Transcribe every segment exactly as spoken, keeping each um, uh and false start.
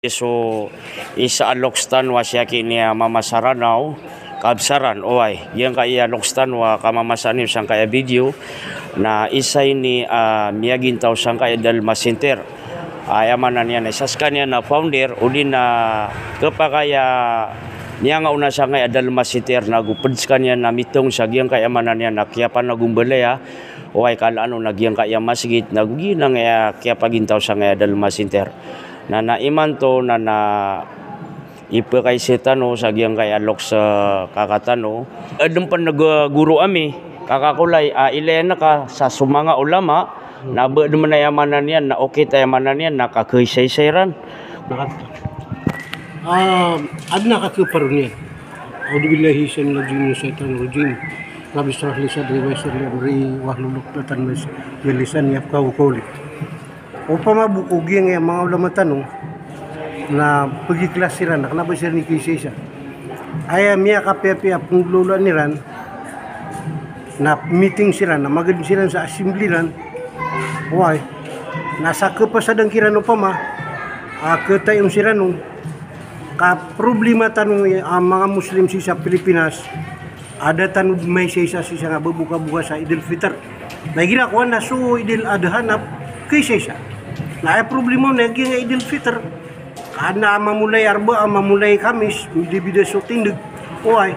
So isa a loks tano a siyaki niyan mamasa Ranaw, kabsaran, oway. Giyangkaya loks tano a kamamasa niyo sangkaya video, na isa ini a miyagintaw sangkaya Dalma Center. Aya maana niyan na isa skaniyan na founder, odi na kepakay a miyangaona sangkaya Dalma Center, na go ped skaniyan na mitong sa giyangkaya maana niyan na kiyapanagombelaya, oway, kala ano na giyangkaya masgit, na go giyanan a kiyapagintaw sangkaya Dalma Center. Na, na imanto, na, na ipekaiza tano sa giyangkaya loks a kaka tano. Aden pen a goro ami, kaka Kolay, a ilaya ngka sa so manga ulama, na ba aden aya maana niyan, na okit aya maana niyan, na kakeisaisa iran. Ah, aden a kakeparo niyan. A'udhu billahi minash shaitanir rajim. Rabbi shrah li sadri wa yassir li amri wahlul uqdatan min lisani yafqahu qawli. Opama bo ko giyangkaya manga ulama tano na pegiklasiran, na kena ba siran ikeisaisa. Aya miyakapiyapiya a penggolawlaan iran, na meeting siran, na maged siran sa assembly iran. Oway. Na sa kepasadan kiran opama a ketayon siran on. Ka problema tano a manga Muslim sii sa Pilipinas, a da tano maisaisa sii sa nga bebokaboka sa Eid al-Fitr. Na igira kowan na so Eid al-Adha na keisaisa. Na aya problema on na giyangkaya Eid al-Fitr, ka aden a mamolai Arba'a, mamolai Khamis, bidabida so tindeg. Oway.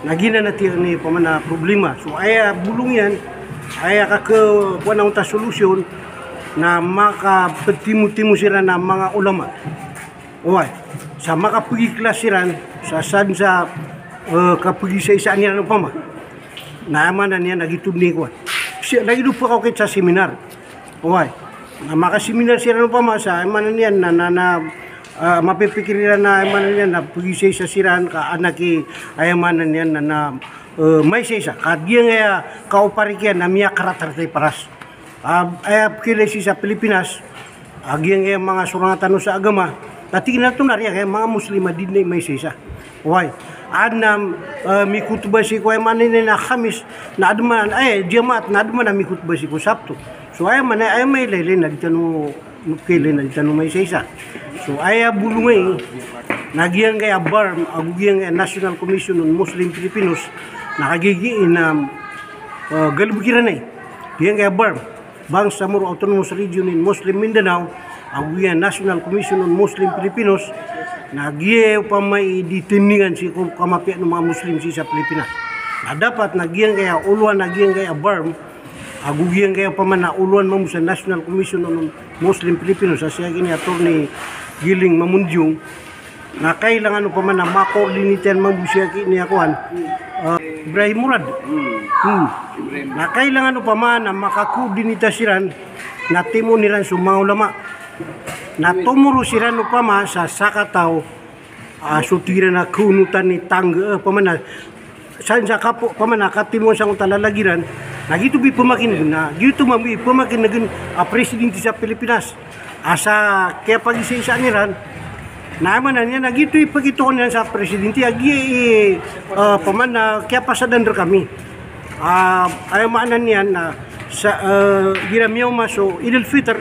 Na giyanan a tiyak ni opama na problema. So aya bolong iyan, aya kakekowan angkoto a solusyon, na makapetimo-timo siran a manga ulama. Oway, sa makapegiklasiran sa san sa, eh, kapegisaisaan iran opama. Na aya maana niyan na giyoto den i kowan. Sii, na giyoto pekaokit sa seminar. Oway. Na makaseminar siran opama sa aya maana niyan na, na, na, eh, mapipikir iran na aya maana niyan na pegisaisa siran ka aden a ki, aya maana niyan na, na, eh, maisaisa. Ka giyangkaya kaoparik iyan na miyakaratarata i paras. Ah, aya pekiilay sii sa Pilipinas, a giyangkaya manga sorang tano sa agama, na tig iran oto na riya kaya manga Muslim a di den maisaisa. Oway. Aden a, eh, mikotba sii ko aya maana niyan na Khamis, na aden man, eh, Jumaat, na aden man a mikotba sii ko Sabto. So aya maana, aya mailaylay na di tano, mailaylay na di tano maisaisa. So aya bolong ai, na giyangkaya BARMM, ago giyangkaya National Commission on Muslim Filipinos, na kagiya, eh, galebek iran ai. Giyangkaya BARMM, Bangsamoro Autonomous Region in Muslim Mindanao, ago giyangkaya National Commission on Muslim Filipinos, na giya opama i di tindingan sii ko kamapiyaan o manga Muslim sii sa Pilipinas. Na dapat na giyangkaya olowan a giyangkaya BARMM, ago giyangkaya opama na olowan mambo sa National Commission on Muslim Filipinos, a siyaki ni Attorney Giling Mamunjung, na kailangan opama na makoordinate iyan mambo siyaki ni a kowan, ah, Ibrahim Murad. Hmm. Na kailangan opama na makakoordinate siran, na timoon iran so manga ulama. Na tomoro siran opama sa sakataw, ah, so tig iran a kaonotan i tangga, eh, opama na san sa kapo, opama na katimoon sangkoto a lalag iran, na giyoto bo i pemakinegen, na giyoto mambo i pemakinegen a presidente sa Pilipinas. A sa kiyapagisaisaan iran, na aya maana niyan na giyoto i pekitoon iran sa presidente a giya i, eh, opama na kiyapasadan rekami. Ah, aya maana niyan na sa, eh, igira miyaoma so Eid al-Fitr,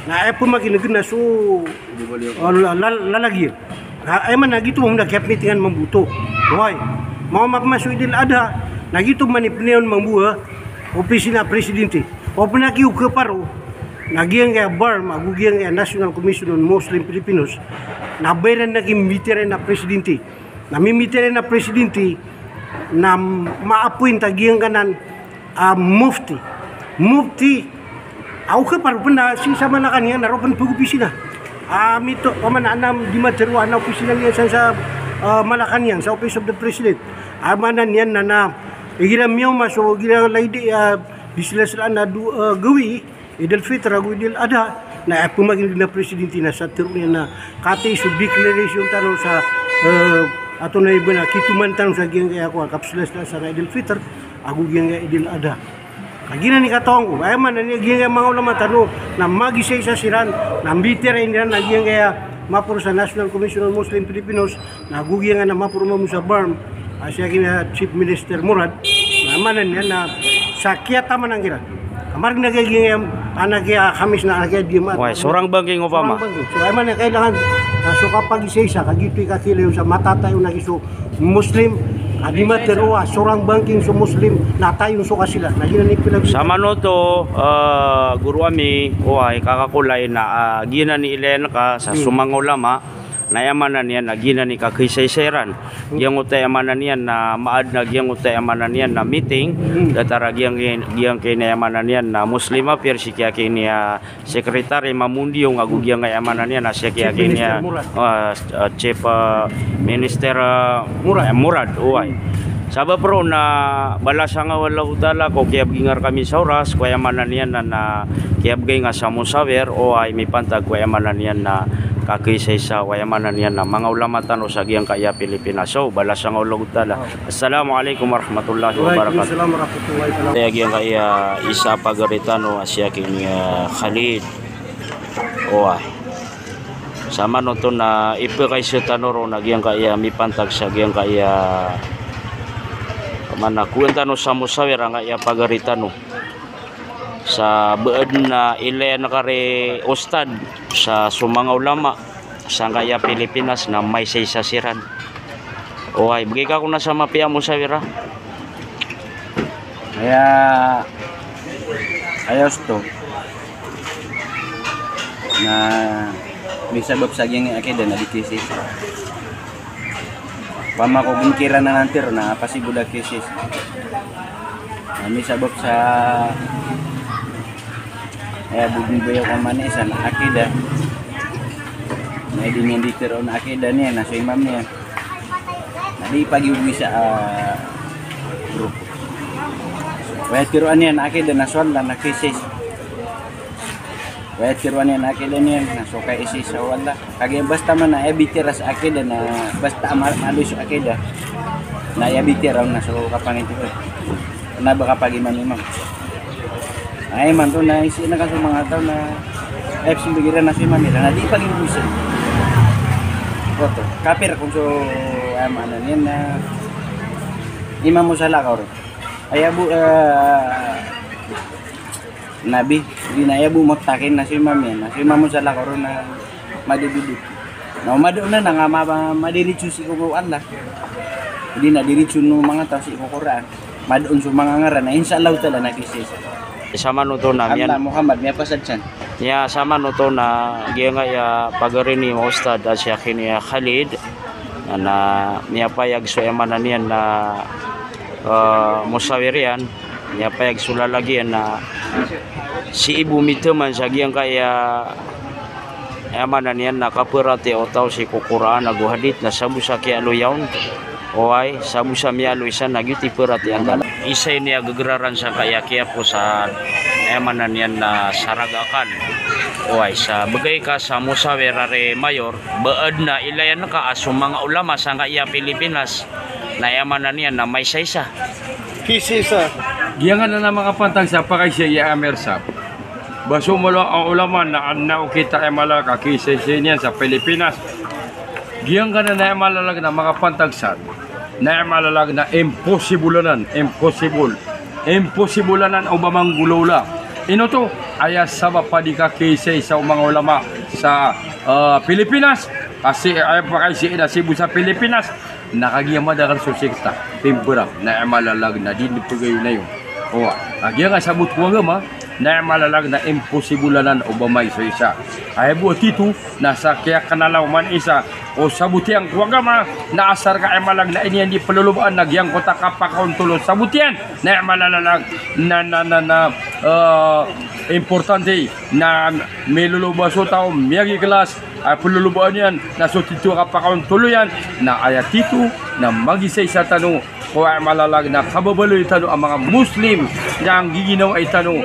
na aya pemakinegen na so, eh, la-, la-, lalag iyan. Na aya maana giyoto mambo na kiyapemitingan mambo oto. Oway. Maoma pman so Eid al-Adha, na giyoto man i penayawn mambo a opisina a presidente. O pman a kiyo keparo, na giyangkaya BARMM, ago giyangkaya National Commission on Muslim Filipinos, na ba iran na kimbitiyarai na presidente. Na mimbitiyarai na presidente, na ma-appoint a giyangkanan a mufti. Mufti, a o keparo pn na sii sa Malacañang na roo pn pegopisina. A mito, opama na aden a di matero a opisina niyan san sa, ah, Malacañang, sa Office of the President. Aya maana niyan na, na igira miyaoma so, igira lagid i, ah, di sela-selaan a do-, ah, gawii, Eid al-Fitr ago Eid al-Adha, na aya pemakinegen a presidente na sa tero iyan na katii so declaration tano sa, eh, antonaa i ba na kitoman tano sa giyangkaya kowan, kapsela-sela sa Eid al-Fitr ago giyangkaya Eid al-Adha. Ka giyanan i katawan ko, aya maana niyan giyangkaya manga ulama tano na magisaisa siran, na mbitiyarai iran a giyangkaya maporo sa National Commission on Muslim Filipinos, na go giyangkaya maporo mambo sa BARMM, a siyaki niyan Chief Minister Murad, na aya maana niyan na sa kiyatamanan kiran. Ka margn a giyangkaya, aden a kiya Khamis na aden a kiya Jumaat. Oway, sorang bangking opama. Sorang bangking. So, aya maana niyan kailangan Na so kapagisaisa, kagiya oto i kakilay on sa matatayon a giya so Muslim a di matero a sorang bangking so Muslim na tayon so kasila. Na giyanan i pinag- Samanoto, ah, goro ami, oway, kakakolay na, ah, giyanan i ilayan ka sa so manga ulama, na aya maana niyan na giyanan i kakaisaisa iran. Giyangkoto aya maana niyan na maad na giyangkoto aya maana niyan na meeting, datar a giyangkai, giyangkai na aya maana niyan na Muslim Affairs, sii ki aki niyan Secretary Mamundiyong ago giyangkai aya maana niyan na sii ki aki niyan, ah, Chief, ah, Minister, ah, Murad. Eh, Murad, oway. Sabap roo na balasan ka o Allahu Ta'ala ko kiyabgingar kami sa oras ko aya maana niyan na, na kiyabgay nga sa Musawir, oway, mipantag ko aya maana niyan na kakaisaisa o aya maana niyan na manga ulama tano sa giyangkai a Pilipinas. So, balasan ka o Allahu Ta'ala. Assalamu alaikum warahmatullahi wabarakatuh. Wa alaikum salam warahmatullahi wabarakatuh. Aya giyangkai a isa a pagari tano a sii aki niyan Khalid. Oway. Samanoto na ipakaiza tano roo na giyangkai a mipantag sa giyangkai a, maana, kowan tano sa Musawir angkai a pagari tano. Sa ba adn a ilayan ka ri Ustad sa so manga ulama sangkai a Pilipinas na maisaisa siran. Oway, bgi ka ko na sa mapiya a Musawir a. Aya, aya osto na misabap sa giyangkai a akida na di kaisaisa. Opama ko gingkiran anan tiro na pasibo da kaisaisa. Na misabap sa aya bo dn ba iyo ko maana isa na akida. Na di niyan di tiro na akida niyan na so imam niyan. Na di pagiyogoy sa, ah, grupo. Aya tiroan iyan a akida na so Allah na kaisaisa. Aya tiroan iyan a akida niyan na so kaisaisa o Allah. Kagiya basta man a aya bitiyara sa akida na basta a ma-, maaloy so akida. Na aya bitiyara on na so kapangiti ko. Na ba kapagimam-imam. Ay, imanto na isi na ka so manga taw na, eh, psmbag iran na so imam iran na di pagiyogoy sa. Oto, kapir kon so, aya maana niyan na imam o salakaw ron. Aya bo, eh, nabi, di na aya bo muttaqin na so imam iyan, na so imam o salakaw ron na madododot. Na o mado na, na nga ma-, ma-, madiritso sii ko Allah. Di na diritso o manga taw sii ko Qur'an. Mado on so manga ngaran na, insha Allah ta'ala, na kaisaisa. Samanoto na miyan Allah Muhammad, miyapasad san. Aya samanoto na giyangkai a pagari niyo Ustad a sii aki niyan Khalid. Na, na miyapayag so aya maana niyan na, eh, Musawir iyan. Miyapayag so lalag iyan na sii bo mitaman sa giyangkai a, aya maana niyan na kaparatiyayaa o taw sii ko Qur'an ago hadith na sabo sa kiyaaloya on. Oway, sabo sa miyaaloy san na giyoto i paratiyayaa. Isa ini a gegerar sangkai a kiyaposan, aya maana niyan na saragakan. Oway, sa bgay ka sa Musawir a ri mayor, ba adn a ilayan ka a so manga ulama sangkai a Pilipinas. Na aya maana niyan na maisaisa. Kaisaisa. Giyangkanan a makapantag sa pakaisa i Amir Sab. Ba so mala a ulama na adn a okit a aya mala a kakaisaisa niyan sa Pilipinas. Giyangkanan a aya mala a lalag na makapantag san. Na aya mala a lalag na imposible anan, imposible. Imposible anan o ba manggolawla. Ino oto, aya sabap a di kakaisaisa o manga ulama sa, ah, Pilipinas. Kasi aya pakaisa i na sii bo sa Pilipinas. Na kagiya madakl so sekta, pimbra, na aya mala a lalag na di niyan pagayonayon. Oway, kagiya nga sabot ko agama, na aya mala a lalag na imposible anan o ba maisaisa. Aya bo a tito, na sa kiyakanala o man isa, o sabot iyan ko agama, na asar ka aya mala a lalag na iniyan di plolobaan na giyangkoto a kapakaontol o sabot iyan, na aya mala a lalag na, na, na, na, eh, importante, na miloloba so taw, miyagiklas, a plolobaan iyan, na so tito a kapakaontol iyan, na aya tito, na magisaisa tano, ko aya mala a lalag na kababaloy tano a manga Muslim, na anggiginawai tano,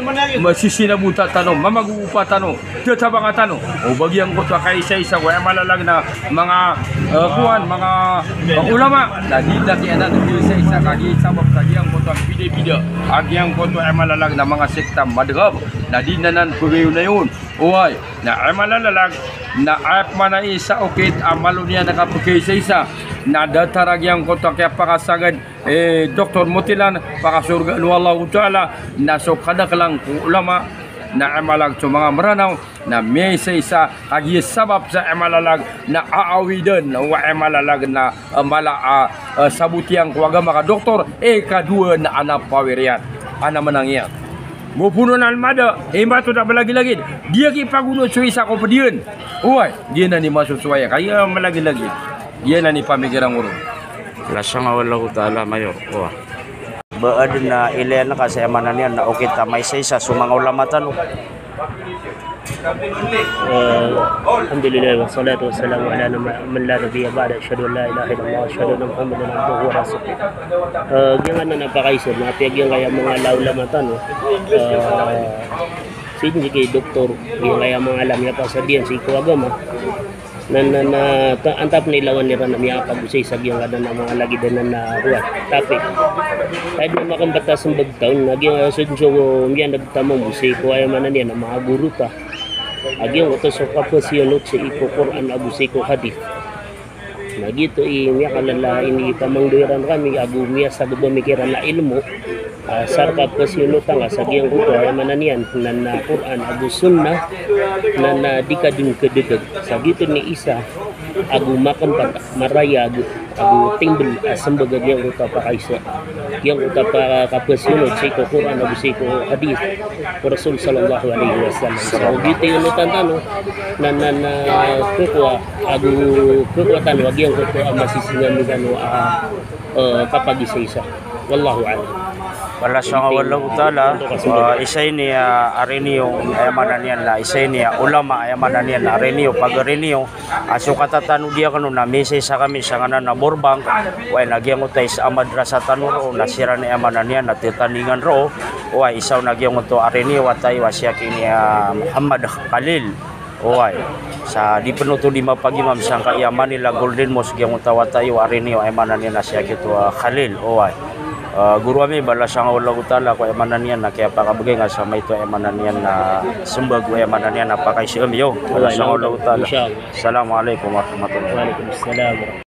masisinabota tano, mamagogopa tano, tatabanga tano, o ba giyangkoto a kaisaisa, ko aya mala a lalag na manga, eh, kowan, manga, eh, ulama, na di dati anan kaisaisa, kagiya sabap sa giyangkoto a bida-bida, a giyangkoto a aya mala a lalag na manga sekta madhab, na di niyan anan pagayonayon, oway, na aya mala a lalag, na aya pman a isa okit a malo niyan a kapkaisaisa, na datar a giyangkoto a kiyapakasagad, eh, Doktor Motilan, pakasorgaan o Allahu Ta'ala, na so kadaklan ko ulama, Na aya malag so manga Mranaw na miyaisa-isa, kagiya sabap sa aya malalag na aawidan o aya malalag na, eh, mala a, eh, sabotiyang ko agama ka doktor, eh, ikadowa na ana pawir iyan, ana manang iyan. Goponon a almada, eh, imbatoda a malagilagid, di aki pagono so isa ko pd iyan. Oway, giyanan i masosowa iyan, kagiya malagilagid. Giyanan i pamikiran ko ron. Lasang a wallahu ta'ala mayor. Oway. Ba adn a ilaya ngka sa aya maana niyan na okit a maisaisa so manga ulama tano. Eh, alhamdulillah, wassalatu wassalamu ala nama-, man la nabiyya ba'da. Ashhadu an la ilaha illallah, ashhadu anna Muhammadan abduhu wa rasuluh. Eh, giyangkanan a pakaiza, na apiya giyangkaya manga ulama tano. Eh, sii ki doktor, giyangkaya manga alam a pasad iyan sii ko agama. Na, na, na, ta-, antap na ilawan iran a miyapagosay sa giyangkanan a manga lagid anan a rowar. Tapi, aya dn a makambata smbag taon, na giyangkanan so miyaneg tamang bosay ko aya maana niyan a manga goro ta. A giyangkoto so kapasiyonot sii ko Qur'an ago sii ko hadith. Na giyoto i miyakalala a inipamangdoy iran rkami ago miyasagabami kiran a ilmo. Ah, sa kapasiyonot angka sa giyangkoto, aya maana niyan, na, na Qur'an ago sunnah, na, na di ka dn kdkd. Sa giyoto i isa, ago makampat, marayag, ago timbl a smbag a giyangkoto a pakaiza. Giyangkoto a pa-, kapasiyonot sii ko Qur'an ago sii ko hadith ko Rasul sallallahu alaihi wasallam. Sa giyoto i onotan tano, na, na, na, kokowa, ago kokowa tano a giyangkoto a masisinga mi tano a, eh, kapagisaisa. Wallahu a'lam. Balasan ka o Allahu Ta'ala, ah, isa ini a ari niyo, aya maana niyan na, isa ini a ulama, aya maana niyan na ari niyo, pagari niyo, a so katatanodi akn on na miisaisa kami sa nganan a Burbank, oway, na giyangkoto a isa a madrasa tano roo, na siran, aya maana niyan na, titandingan roo, oway, isa on na giyangkoto a ari niyo, wata iyo a si Aki ini a Muhammad Khalil. Oway. Sa di pn oto di mapagimam sangkai a Manila Golden Mosque giyangkoto a wata iyo, ari niyo, aya maana niyan na si Aki oto a Khalil. Oway. Ah, goro ami, balasan ka o Allahu Ta'ala ko aya maana niyan na kiyapakabgay ngka sa maito, aya maana niyan na smbag, aya maana niyan na pakaiza ami, yo. Balasan ka o Allahu Ta'ala. Insha Allah. Assalamu alaikum warahmatullahi wabarakatuh. Wa alaikum assalam.